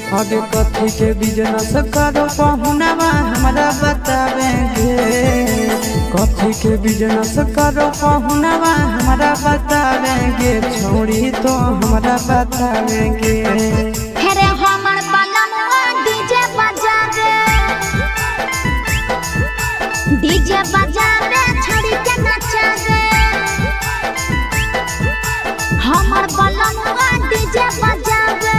अबे कथी के बिजनेस करो पहुनावा हमरा बतावेंगे। कथी के बिजनेस करो पहुनावा हमरा बतावेंगे, छोड़ी तो हमरा बतावेंगे। हेरे हमर बलमुआ डीजे बजावे, डीजे बजावे छड़ी के नचावे। हमर बलमुआ डीजे बजावे।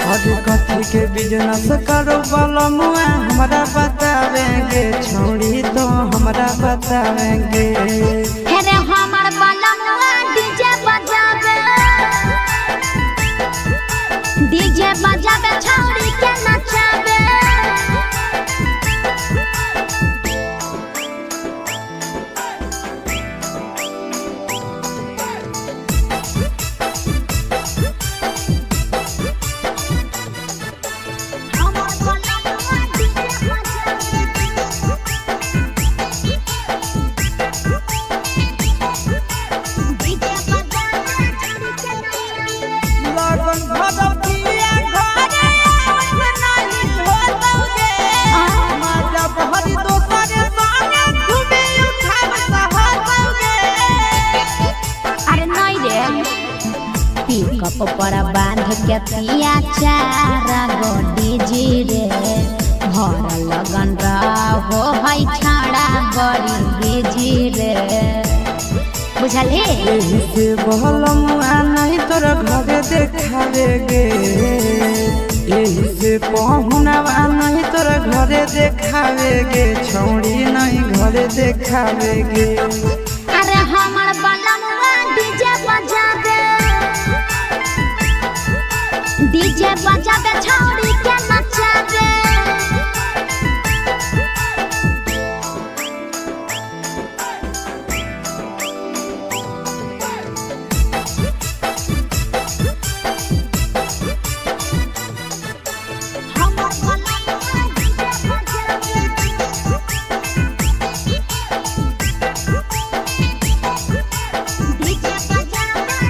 अबे कथी के बिजनेस करो बलमुआ हमरा बतावेंगे, छोड़ी तो हमरा बतावेंगे। हेरे हमर बलमुआ डीजे बजावे, डीजे बजावे छड़ी के नचावे। हमर बलमुआ डीजे बजावे, डीजे बजावे छड़ी के नचावे। लगन भरतिया घरे आवत नाही होतौगे, माजा भरी दोसर संगे खूबे उठाव सहतौगे। अरे नहीं रे, पिकअप पर बांध के पिया चार गो डीजे रे, भर लगन रहो है छाड़ा बड़ी बिजी रे, बुझलही। एही से बहलमुआ नहीं तोरा घरे देखावेगे, एही से पहुनावा नहीं तोरा घरे देखावेगे, छौड़ी नहीं घरे देखावेगे। अरे हमर बलमुआ डीजे बजावे, डीजे बजावे छौड़ी के नचावे। हमर बलमुआ डीजे बजावे, डीजे बजावे छौड़ी के नचावे।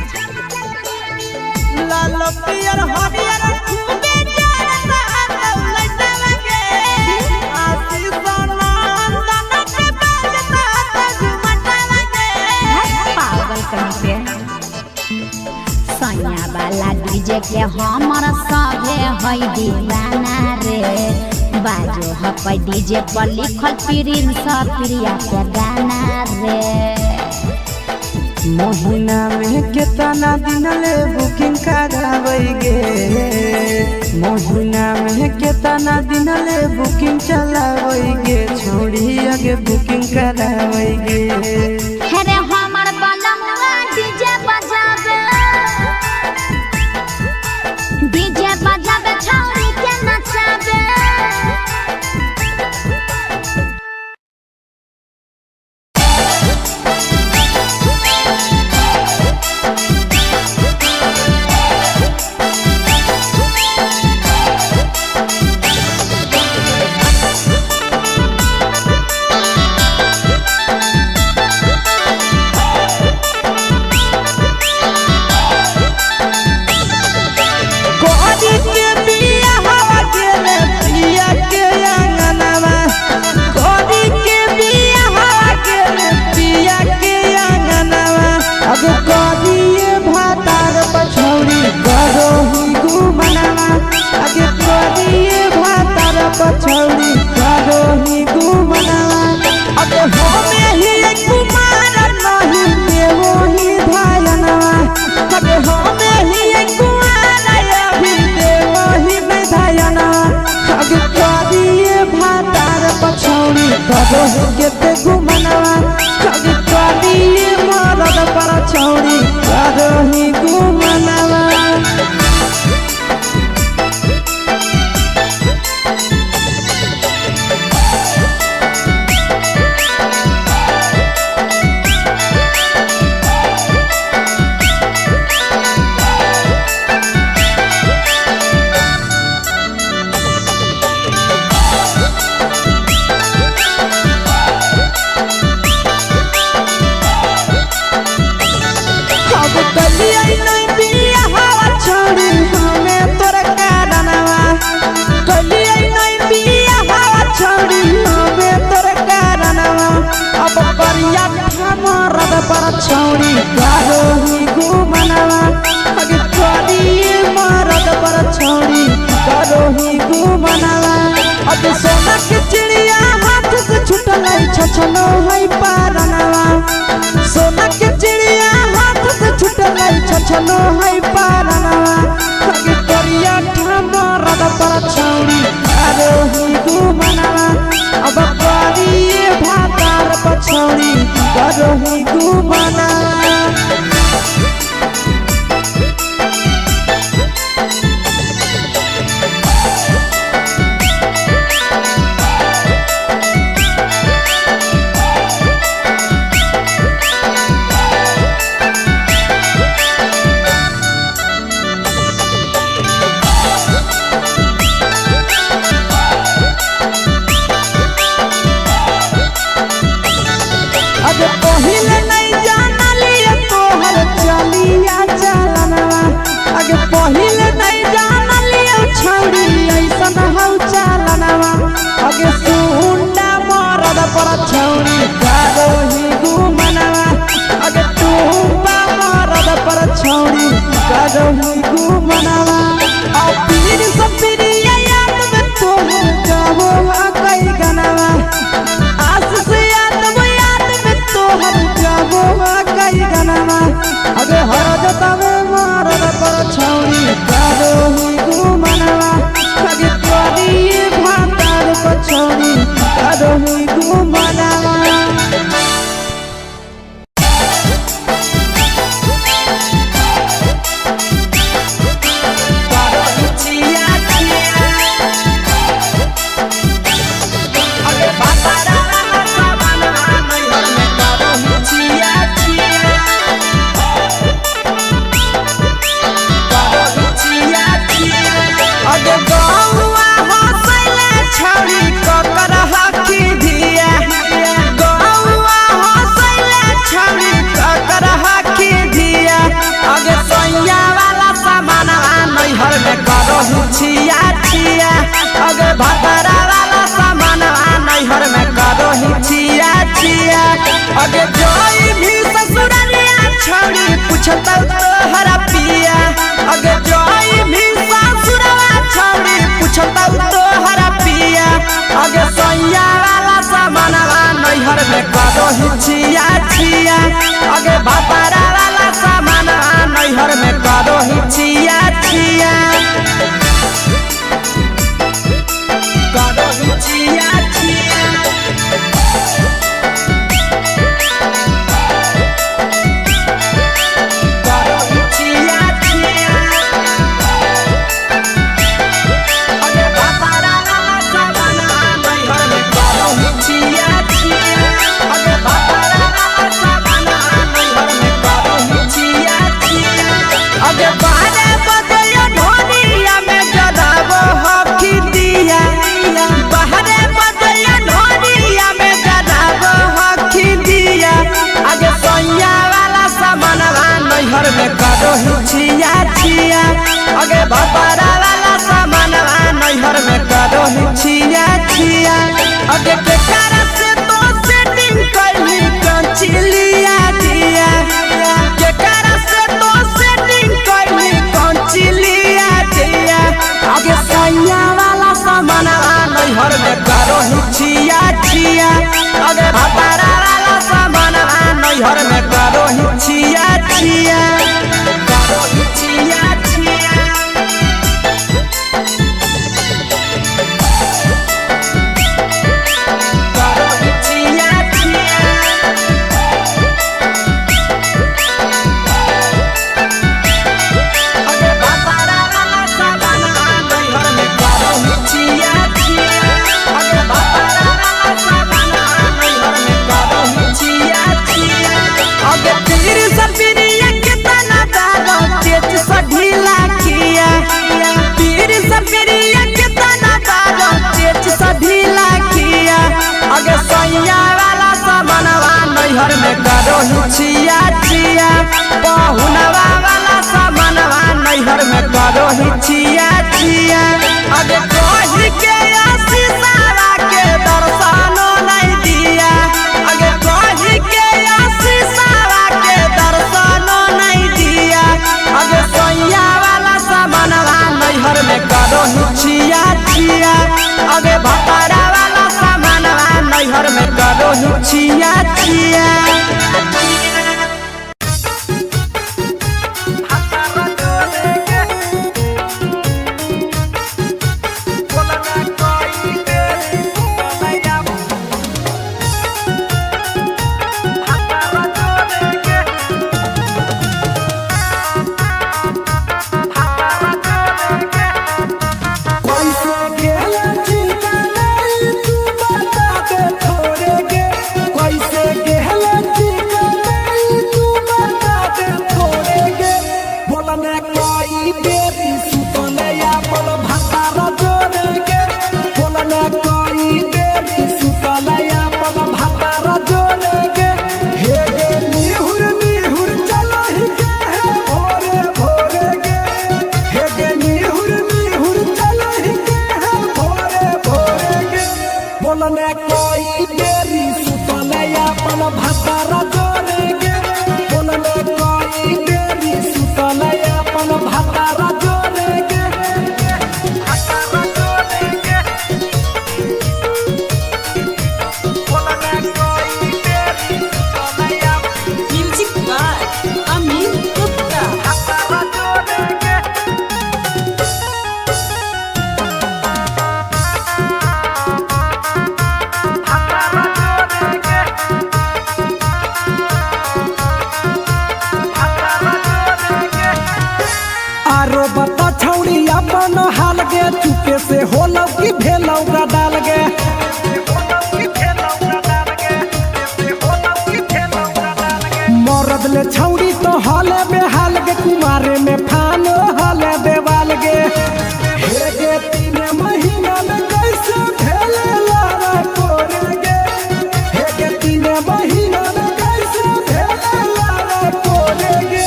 लाल पियर हरियर खूबे जरता लइटावेगे, आशीष नंदन के बाजता झुमटावेगे। पागल कहीं पे सैया वाला डीजे के हमर सभे है दीवाना रे, बाजो हपै डीजे पर लिखल प्रिंस प्रिया के गाना रे। महीना में केतना दिन ले बुकिंग करावेगे, महीना में केतना दिन ले बुकिंग चलावेगे, छोड़ी आगे बुकिंग करावेगे। हेरे हमर बलमुआ डीजे बजावे, डीजे बजावे छौड़ी के नचावे। रे छछनो है पारनवा। सोना के चिड़िया हाथ से छुटलै छछनो है पारनवा। अगे करिया मरद पर छौरी करोही गुमनवा। अब करिए भातार पछौरी करोही गुमनवा। अब पहिले नहीं जानलिए तोहर चलिया चलनवा। अगे पहिले नहीं जानलिए छौरी ऐसन हौ चलनवा। अगे सुंडा मरद पर छौरी करोही गुमनवा। अगे टूपा मरद पर छौरी करोही गुमनवा। आ पीर सपिरिया याद में तोहर गावो कई गनवा। आस से याद याद में तोहर गावो कई गनवा। अगे हर जतवे मरद पर छौरी करोही गुमनवा। अगे तोरी भातार पर छौरी करोही गुमनवा। अगे गौआ हंसैले छौरी ककर हकी धिया। गौआ हंसैले छौरी ककर हकी धिया। अगे सैया वाला सामानवा नैहर में करहु छिया छिया। अगे भतरा वाला सामानवा नैहर में करहु छिया छिया। अगे जोई भी ससुरलिया छौरी पुछतौ तोहरा पिया। अगे जोई भी ससुरवा छौरी पुछतौ तोहरा पिया। अगे सैया वाला सामानवा नैहर में करहु छिया छिया। अगे भतरा वाला सामानवा नैहर में करहु छिया छिया। करहु छिया छिया। करहु छिया छिया। अगे भतरा वाला सामानवा नैहर में करहु छिया छिया। अगे भतरा वाला सामानवा नैहर में करहु छिया छिया। अगे बारे बजैया ढोलिया में जराबो हकी दिया। बाहरे बजैया ढोलिया में जराबो हकी दिया। अगे सैया वाला सामानवा नैहर में करहु छिया छिया। अगे भतरा वाला सामानवा नैहर में करहु छिया छिया। अगे केकरा से तो सेटिंग कैली कंचिलिया दिया। केकरा से तो सेटिंग कैली कंचिलिया दिया। अगे सैया वाला सामानवा नैहर में करहु छिया छिया। अगे भतरा वाला सामानवा नैहर में करहु छिया छिया। करहु छिया छिया। करो ही छिया छिया। कैसे गेला ठिकाना तू बता दे थोड़े गे, कैसे गेला ठिकाना तू बता दे थोड़े गे। बोलने कोई बेरी सुतने अपन भातारा जोड़े गे, बोलने कोई बेरी सुतने अपन भातारा जोड़े गे। हे गे निहुर निहुर चलो ही गे हे भोरे भोरे गे, हे गे निहुर निहुर चलो ही गे हे भोरे भोरे गे। बोलने कोई बेरी सुतने अपन भातारा जोड़े गे, बोलने कोई बेरी सुतने अपन भातारा जोड़े गे। भातारा जोड़े गे, बोलने कोई बेरी सुतने अपन म्यूजिक बाय अमित गुप्ता। भातारा जोड़े गे। आरो बता छौड़ी अपन हाल गे, चुपे से होलौ कि भेलौ डाल गे। मरद ले छौड़ी तो हाले बेहाल गे, कुमारे में फान हाले देवाल गे। हे गे 3 महीना में कैसे भेले लारा कोरे गे, हे गे 3 महीना में कैसे भेले लारा कोरे गे।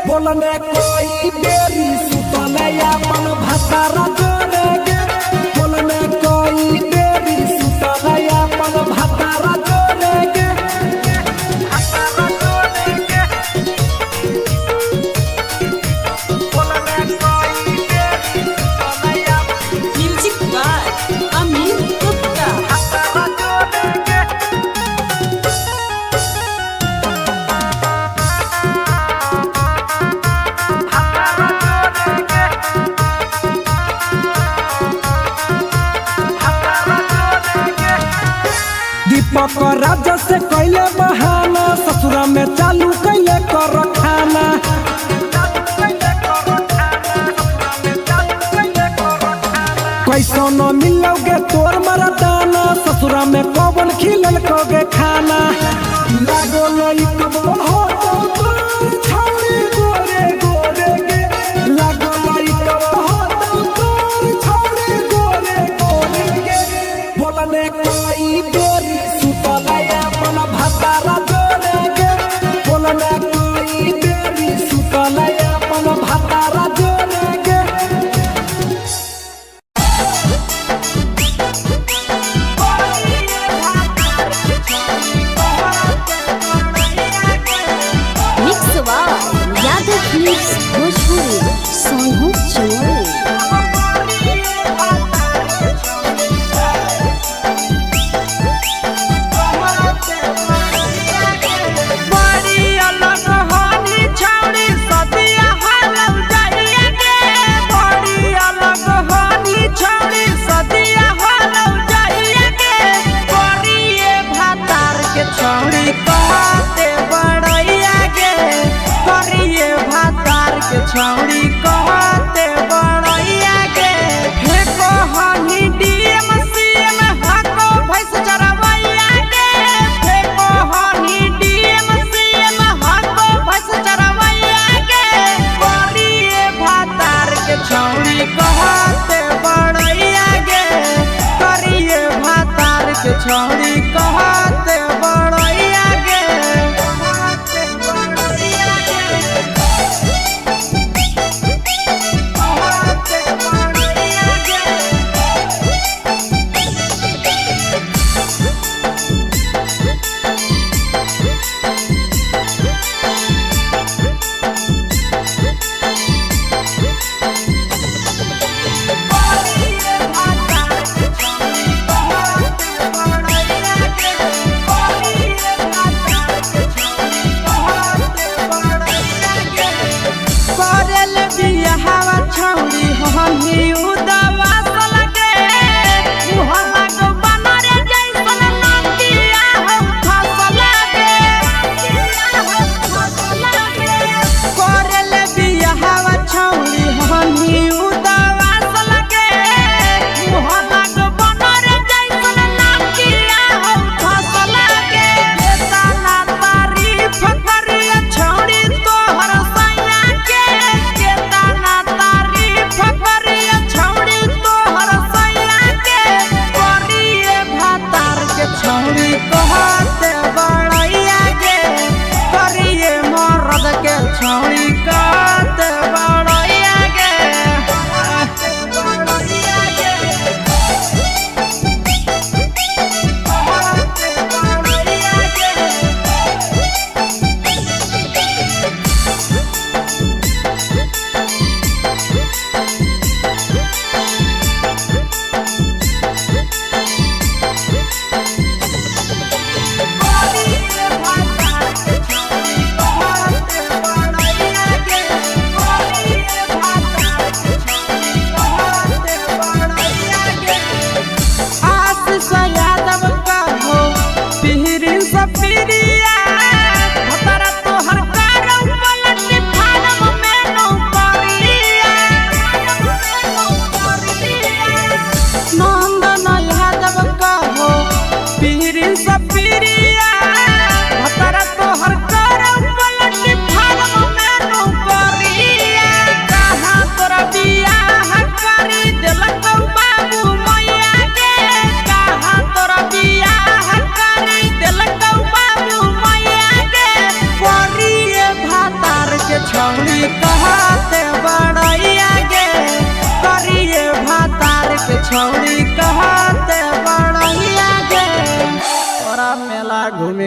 बोलने कोई बेरी सुतने अपन भातारा जोड़े गे, बोलने कोई बेरी सुतने अपन भातारा जोड़े गे। भातारा जोड़े गे, बोलने कोई बेरी सुतने अपन म्यूजिक बाय अमित गुप्ता। भातारा जोड़े गे। दीपक राजा से कैले बहाना, ससुरा में चालू कैले कर खाना। कैसो न मिलोगे तोर मरदाना, ससुरा में कौन खिलल कोगे खाना। लागो लई कबो हो तो तोर छौड़ी गोरे गोरे गे, लागो लई कबो हो तो तोर छौड़ी गोरे गोरे गे। बोलने कोई बेरी सुतले अपन भातारा जोड़े गे, बोलने कोई बेरी सुतले अपन भातारा जोड़े गे। Mix by Yadav films Bhojpuri Sonu Chori. बड़ी अलग होनी छौड़ी सदिया हालौ जाइया गे, बड़ी अलग होनी छौड़ी सदिया हालौ जाइया गे। करिए भातार के छौड़ी कहते बड़ैया गे, करिए भातार के छौड़ी कहते बड़ैया गे। फेको हनी डीएम सीएम हाको भैंस चरवैया गे, फेको हनी डीएम सीएम हाको भैंस चरवैया गे। करिए भातार के छौड़ी कहते बड़ैया गे, करिए भातार के छौड़ी कहते बड़ैया गे। कहते बड़ैया गे, कहते बड़ैया गे।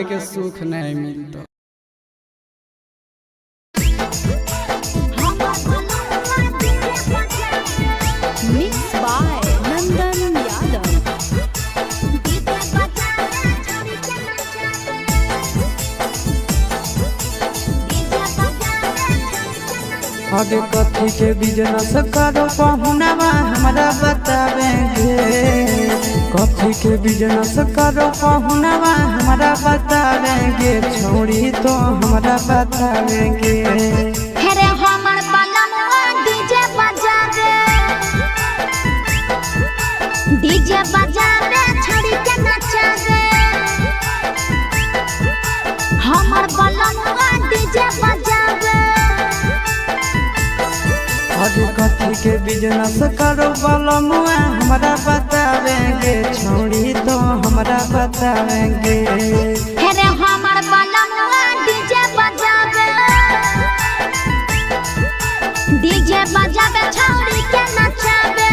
के सुख नहीं मिलतो। Mix by Nandan Yadav. अबे कथी के बिजनेस करो पहुनावा हमरा बतावेंगे, कथी के बिजनेस करो पहुनावा हमरा बतावेंगे, छोड़ी तो हमरा बतावेंगे। हेरे हमर बलमुआ डीजे बजावे, डीजे बजावे छड़ी के नचावे। हमर बलमुआ डीजे बजावे। अबे कथी के बिजनेस करो बलमुआ हमरा बतावेंगे, छोड़ी तो हमरा बतावेंगे। हेरे हमर बलमुआ डीजे बजावे, डीजे बजावे छड़ी के नचावे।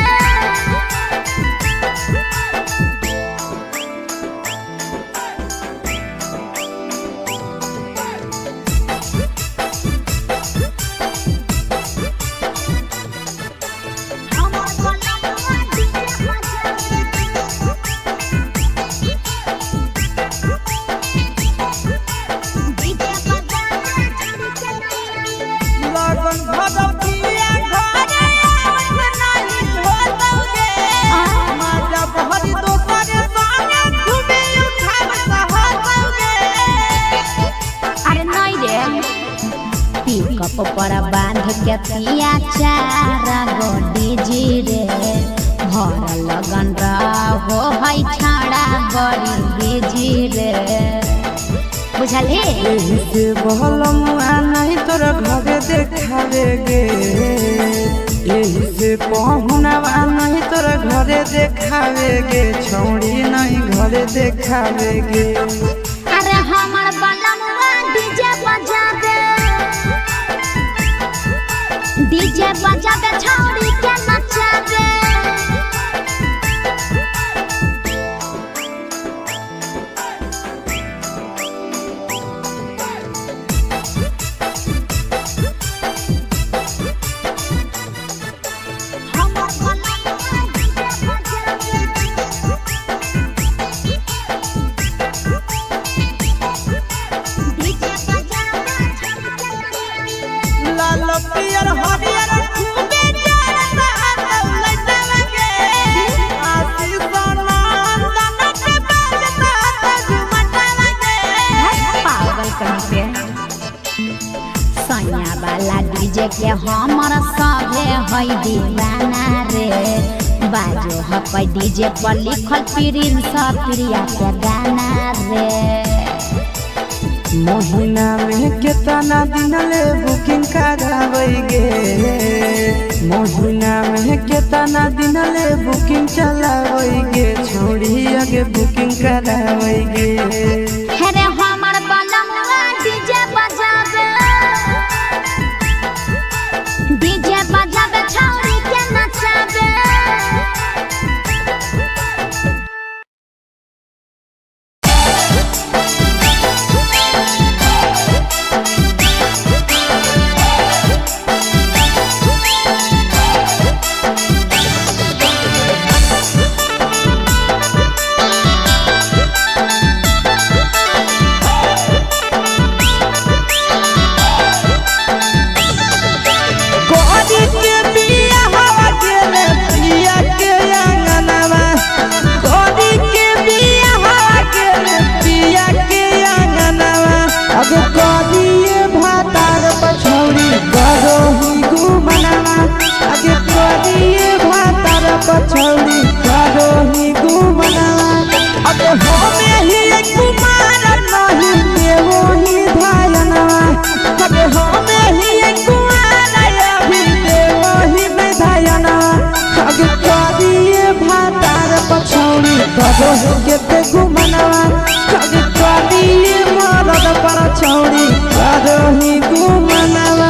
हमर बलमुआ डीजे बजावे। डीजे बजावे छड़ी के नचावे। लगन भदौतिया घरे आवत नाही होतौगे, माजा बहरी दोसरे संगे घूमे उठाव सहतौगे। अरे नहीं रे, पिकअप पर बांध के पिया चार गो डीजे रे, भर लगन रहो है छाड़ा बड़ी बिजी रे, बुझलही? एही से बहलमुआ नहीं तोरा घरे देखावे गे, एही से पहुनावा नहीं तोरा घरे देखावे गे, छौड़ी नहीं घरे देखावे गे। अरे हमर बलमुआ डीजे बजावे, डीजे बजावे छौड़ी के नचावे। हमर बलमुआ डीजे बजावे। डीजे बजावे छौड़ी के नचावे। लाल पियर हरियर खूबे जरता लैता गे, आशीष नंदन के बजता झुमता गे। पागल कहीं पे सैया वाला डीजे के हमर सभे है दीवाना रे, बाजो हकै डीजे पर लिखल प्रिंस प्रिया के गाना रे। महीना में केतना दिन ले बुकिंग कराबै गे, महीना में केतना दिन ले बुकिंग चलाबै गे, छोड़ी आगे बुकिंग कराबै गे। हेरे हमर बलमुआ डीजे बजावे, डीजे बजावे छौड़ी के नचावे। गोरी के बिया हवा गेले पिया के अंगनवा, गोरी के बिया हवा गेले पिया के अंगनवा, अब गोरिए भातार पछौड़ी गरोही गुमनवा, अब गोरिए भातार पछौड़ी गरोही गुमनवा, अब होमे ही कुमार नहीं देवो ही धायनवा, अब होमे ही कुमार अभी देवो ही विधायनवा, अब करिए भातार पछौड़ी करो के ते गुमनवा, अब करिए मरद पर छौड़ी करो ही गुमनवा।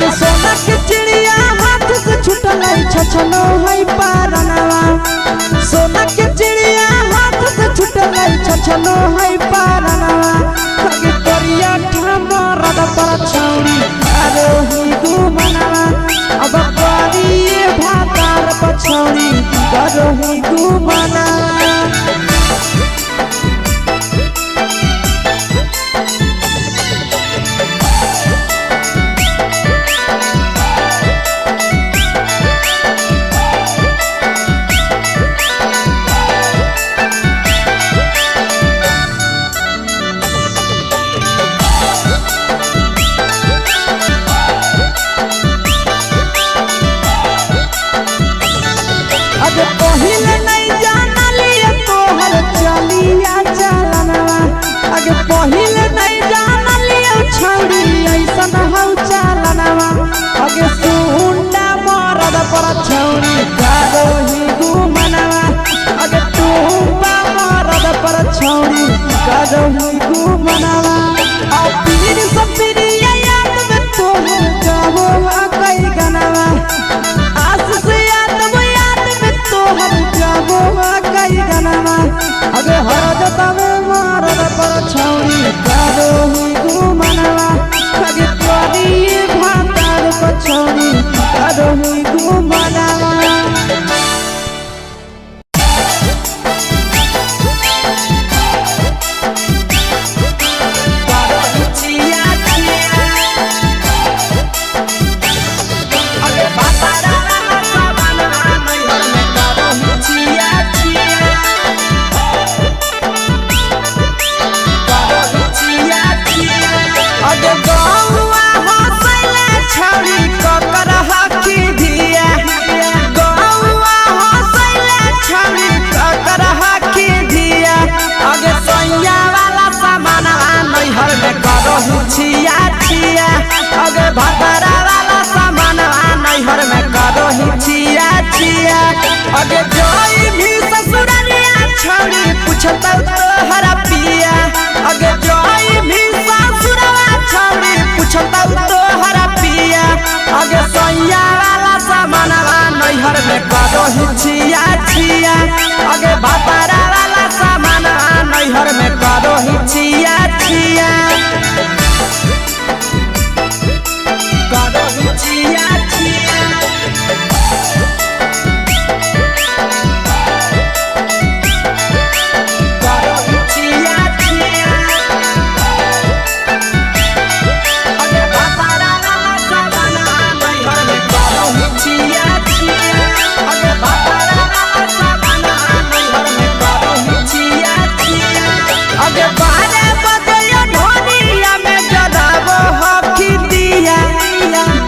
अगे सोना के चिड़िया हाथ से छुटल छछनो है पारनवा। सोना के चिड़िया हाथ से छुटल छछनो है पारनवा। अगे करिया ठमरद पर छौरी करोही गुमनवा। अब करिए भातार पछौरी करोही गुमनवा। अब पहिले नहीं जानली तोहर चलिया चलनवा। अगे पहिले नहीं जानली छौरी ऐसन हौ चलनवा। अगे सुंडा मरद पर छौरी करोही गुमनवा। अगे टूबा मरद पर छौरी करोही गुमनवा। आ पीर सपिरिया याद में तोहर गावो कई गनवा। आस से याद वो याद में तोहर गावो कई गनवा। अगे हर जतावे मारद पर छौरी करोही गुमनवा। अगे करिए भातार पर छौरी करोही गुमनवा। अगे गौआ हंसैले छौरी ककर हकी धिया। गौआ हंसैले छौरी ककर हकी धिया। अगे सैया वाला सामानवा नैहर में करहु छिया छिया। अगे भतरा वाला सामानवा नैहर में करहु छिया छिया। अगे जोई भी ससुररिया छौरी पुछतौ तोहरा पिया। अगे जोई भी ससुरवा छौरी पुछतौ तोहरा पिया। अगे सैया वाला सामानवा नैहर में करहु छिया छिया। अगे भतरा वाला सामानवा नैहर में करहु छिया छिया। करहु छिया छिया। करहु छिया छिया। अगे भतरा वाला सामानवा नैहर में करहु छिया छिया। अगे भतरा वाला सामानवा नैहर में करहु छिया छिया। अगे बारे बजयो ढोलिया में जराबो हकी दिया।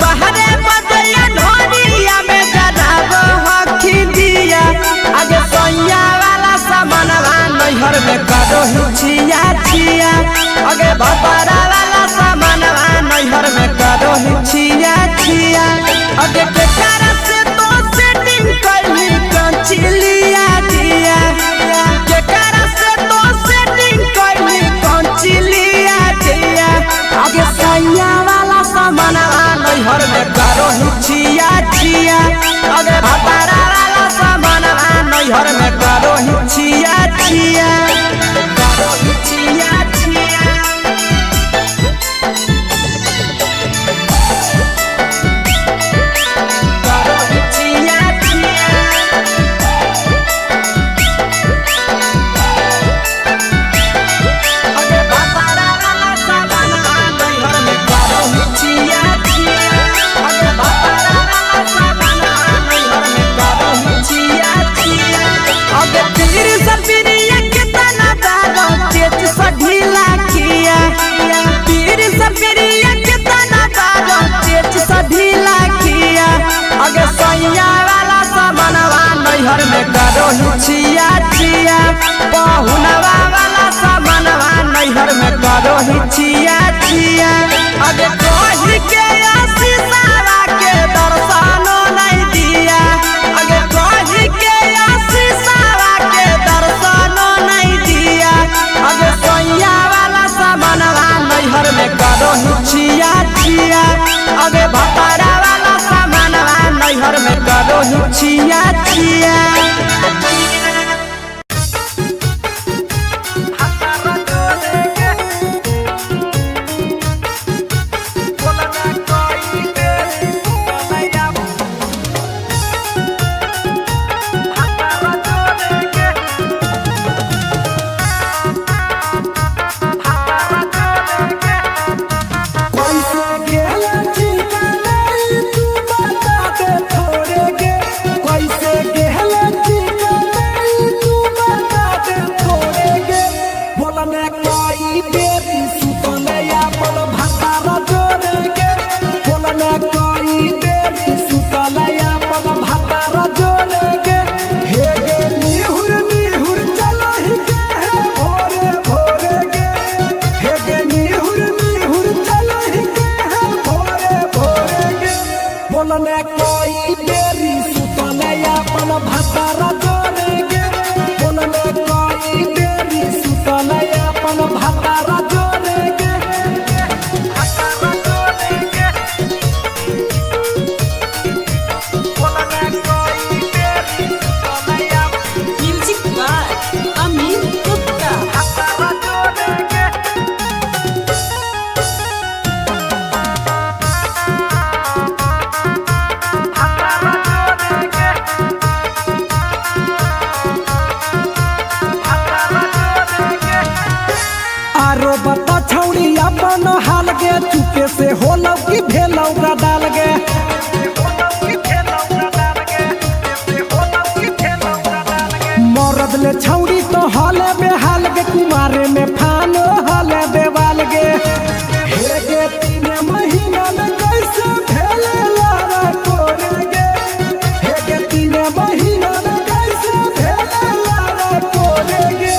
बाहरे बजयो ढोलिया में जराबो हकी दिया। अगे सैया वाला सामानवा नैहर में करहु छिया छिया। अगे भतरा वाला सामानवा नैहर में करहु छिया छिया। अगे केकरा से तो सेटिंग कैली कंचिलिया दिया। केकरा से तो सेटिंग कैली कंचिलिया दिया। अगे सैया वाला सामानवा नैहर में करहु छिया छिया। अगे भतरा वाला सामानवा नैहर में करहु छिया छिया। करहु छिया छिया। करहु छिया छिया। अगे भतरा वाला सामानवा नैहर में करहु छिया छिया। अगे भतरा वाला सामानवा नैहर में करहु छिया छिया। अगे पीर सपिरिया के तना दारो चेच स ढीला किया। पीर सपिरिया के तना दारो चेच स ढीला किया। अगे सैया वाला सामानवा नैहर में करहु छिया छिया। पहुनवा वाला सामानवा नैहर में करहु छिया छिया। अगे कही के आशीषवा के दर्शनो नहीं दिया। अगे कही के आशीषवा के दर्शनो नहीं दिया। अगे सैया वाला सामानवा नैहर में करहु छिया छिया। अगे भता जिया। कैसे गेला ठिकाना तू बता दे थोड़े गे, कैसे गेला ठिकाना तू बता दे थोड़े गे। बोलने कोई बेरी सुतले अपन भातारा जोड़े गे, बोलने कोई बेरी सुतले अपन भातारा जोड़े गे। हे गे निहुर निहुर चलहि गे हे भोरे भोरे गे, हे गे निहुर निहुर चलहि गे हे भोरे भोरे गे। बोलने कोई बेरी सुतले अपन भातारा जोड़े गे, बोलने कोई बेरी सुतले अपन भातारा जोड़े गे। भातारा जोड़े गे, बोलने कोई बेरी सुतले अपन म्यूजिक बाय अमित गुप्ता। भातारा जोड़े गे। आरो बता छौड़ी अपन हाल गे, चुपे से होलौ कि भेलौ डाल गे। मरद ले छौड़ी तो हाले बेहाल गे, कुमारे में फान हाले देवाल गे। हे गे 3 महीना में कैसे भेले लारा कोरे गे, हे गे 3 महीना में कैसे भेले लारा कोरे गे।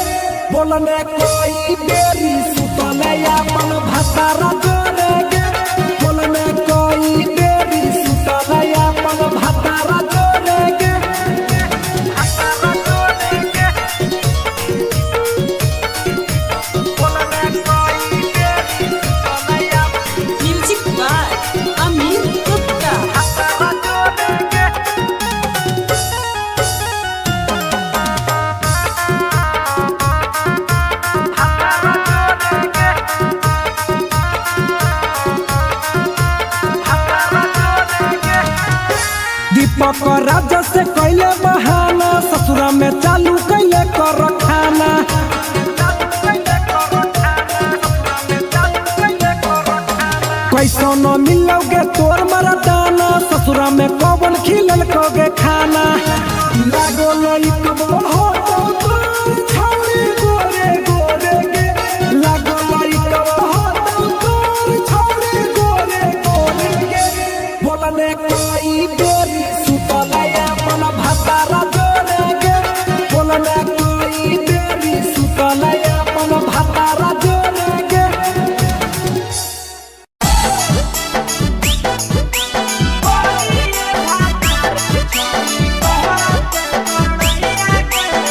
बोलने कोई बेरी सुतले अपन भातारा जोड़े गे, बोलने कोई बेरी सुतले अपन भातारा जोड़े गे। भातारा जोड़े गे, बोलने कोई बेरी सुतले अपन म्यूजिक बाय अमित गुप्ता। भातारा जोड़े गे। भातारा जोड़े गे, भातारा जोड़े गे। दीपक राजा से कैले बहाना, ससुरा में चालू कैले कर खाना। कैसो न मिलोगे तोर मरदाना, ससुरा में कौन खिलल कोगे खाना। लागो लइकबो हो तो तोर छौड़ी गोरे गोरे गे, लागो लइकबो हो तो तोर छौड़ी गोरे गोरे गे। बोलने कोई बेरी सुतले अपन भातारा जोड़े गे, बोलने कोई बेरी सुतले अपन भातारा जोड़े गे। Yeah.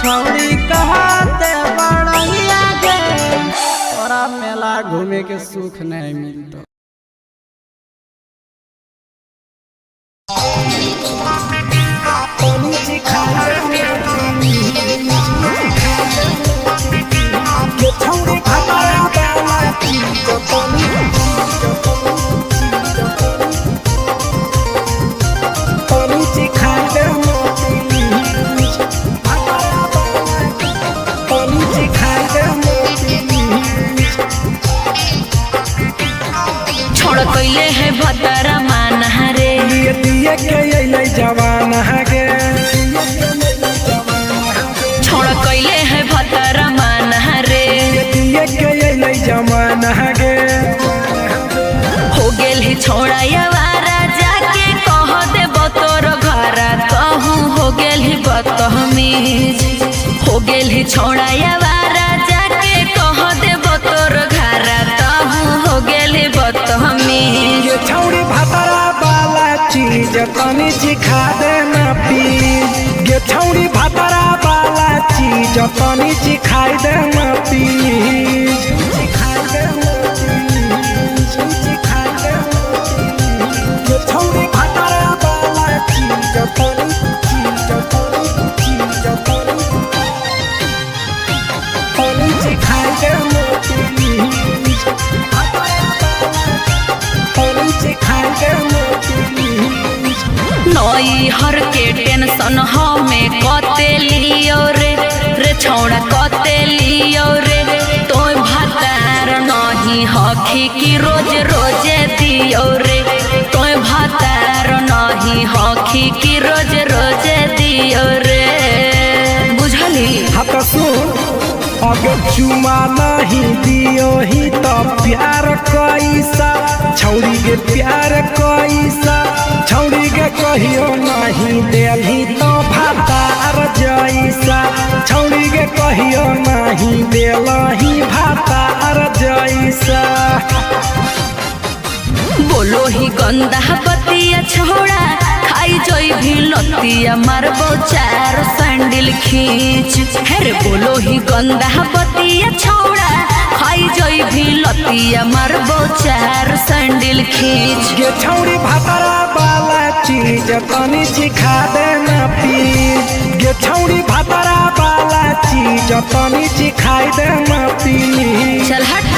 छौड़ी कहते बड़ैया गे। तोरा मेला घूमे के सुख नहीं मिलतो। छोड़ कैले है भतरा माना रे। दिए दिए के अइलै जवान गे। छोड़ कैले है भतरा माना रे। दिए के अइलै जवान गे। हो गेल ही छोड़ा यवारा जाके कह दे तोर घरा कहूँ हो गेल ही बदतमीज। हो गेल ही छोड़ा यवारा जाके कह दे तोर घरा कहूँ हो गेल ही बदतमीज। ये छौड़ी भातरा वाला चीज तनी सिखा देना प्लीज। ये छौड़ी भातरा वाला चीज तनी सिखाई देना प्लीज। सिखाई देना प्लीज, सिखाई देना प्लीज। ये छौड़ी भातरा वाला चीज तनी चीज तनी चीज तनी तनी सिखाई देना प्लीज। नई हर के टेंशन हमें कते लियो रे रे छौड़ा कते लियो रे। तोय भातार नहीं हखी की रोज रोजे दियो रे। तोय भातार नहीं हखी की रोज रोजे दियो रे। बुझली? हाँ तो सुन, अगर चुमा नहीं दियो ही तो प्यार कैसा छौड़ी के प्यार कैसा छौड़ी के कहियो नहीं देलही तो भातार जैसा छौड़ी के कहियो नहीं देलही भातार जैसा। बोलो ही गंदा बतिया छोड़ा खाई जोई भी लतिया मारबो चार सैंडल खींच। हेरे बोलो ही गंदा बतिया छोड़ा खाई जोई भी लतिया मारबो चार सैंडल खींच। ये छौड़ी भातरा वाला चीज तनी सिखा देना प्लीज। ये छौड़ी भातरा वाला चीज तनी सिखाई देना प्लीज। चल हट।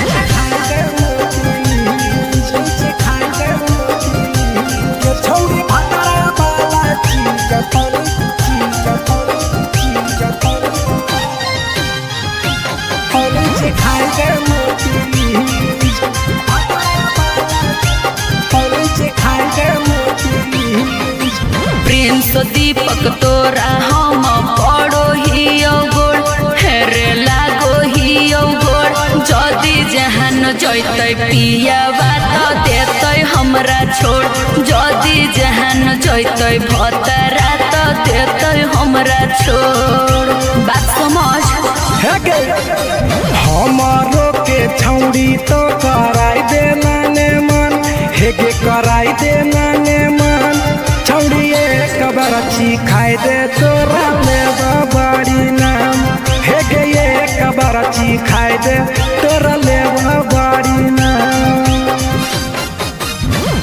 प्रिंस दीपक तोरा हम पड़ो ही गोड़ हेरे लागो ही गोड़। जदि जहान जैतै पियावा त देतै हमरा छोड़। जदि जहान जैतै भतरा त देतै हमरा छोड़। बात समझ। हे गे हमारो के छौड़ी तो कराई देना ने मन। हे गे कराई देना ने मन छौड़ी एक बार खाई दे तोरा ले बड़ी नाम। हे गे एक बार खाई दे तोरा ले बड़ी नाम।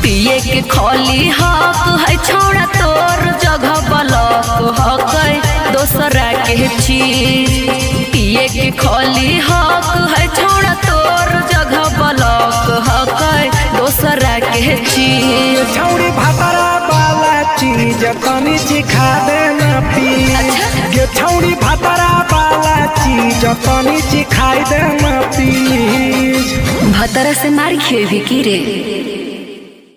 पिए के खोली हक है छोड़ा तोर जगह बलक हक है दोसरा के चीज। पिए के खोली हक है छोड़ा तोर जगह बलक हक है दोसरा के चीज। छौड़ी भातरा वाला चीज तनी सिखा देना प्लीज। ये छौड़ी भातरा वाला चीज तनी सिखाई देना प्लीज। भतरा से मार खेबी की रे।